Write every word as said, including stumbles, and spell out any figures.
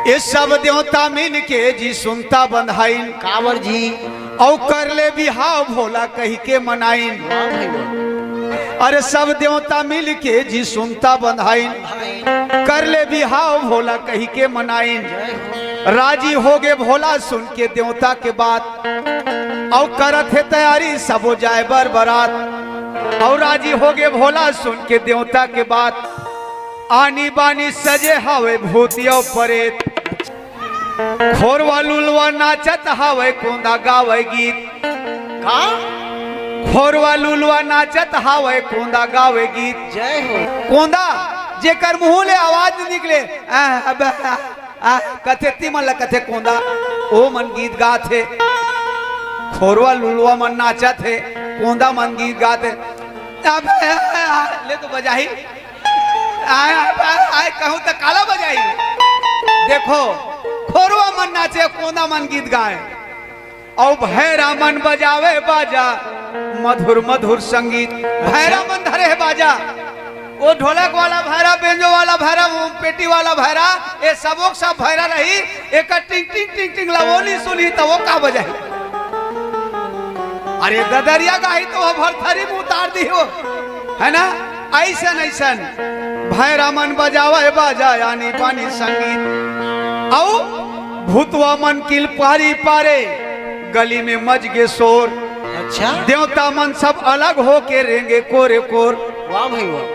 ये सब देवता मिल के जी सुनता बंधाइन। काबर जी? अउ कर ले बिहाव भोला कहि के मनाइन। वाह भाई वाह। अरे सब देवता मिल के जी सुनता बंधाइन, कर ले बिहाव भोला कहि के मनाइन। राजी होगे भोला सुन के देवता के बात, अउ करत हे तैयारी सबो जाए बर बरात। अउ राजी होगे भोला सुन के देवता के बात, आनी बानी सजे हावे भूतियो परेत। खोरवा लुलवा नाचत हावे कोंदा गावे गीत। का? खोरवा लुलवा नाचत हावे कोंदा गावे गीत। जय हो। कोंदा जेकर मुंह ले आवाज निकले, आ, अब, आ, आ, कथे ती मन ल कथे कोंदा, ओ मन गीत गात हे। खोरवा लुलवा मन नाचत हे, कोंदा मन गीत गात हे। अब, आ, आ, ले तो बजाही। आय, आय, आय, आय, कहूं त काला बजाई। देखो, खोरवा मन नाचे, कोंदा मन गीत गाए, अउ भैरा मन बजावे बाजा, मधुर मधुर संगीत। भैरा मन धरे हे बाजा, वो ढोलक वाला भैरा, बेंजो वाला भैरा, वो पेटी वाला भैरा, ये सबो के सब भैरा रही। एक टिंग टिंग टिंग टिंग ला वो नहीं सुनी त वो का बजाई? अरे ददरिया गाही तो वो भरथरी में उतार दी हो, है ना? ऐसन ऐसन भैरा मन बजावे बाजा, आनी बानी संगीत। अउ भूतवा मन किलपारी पारे, गली में मच गे शोर। अच्छा। देवता मन सब अलग होके रेंगे कोरे कोर। वाह भाई वाह।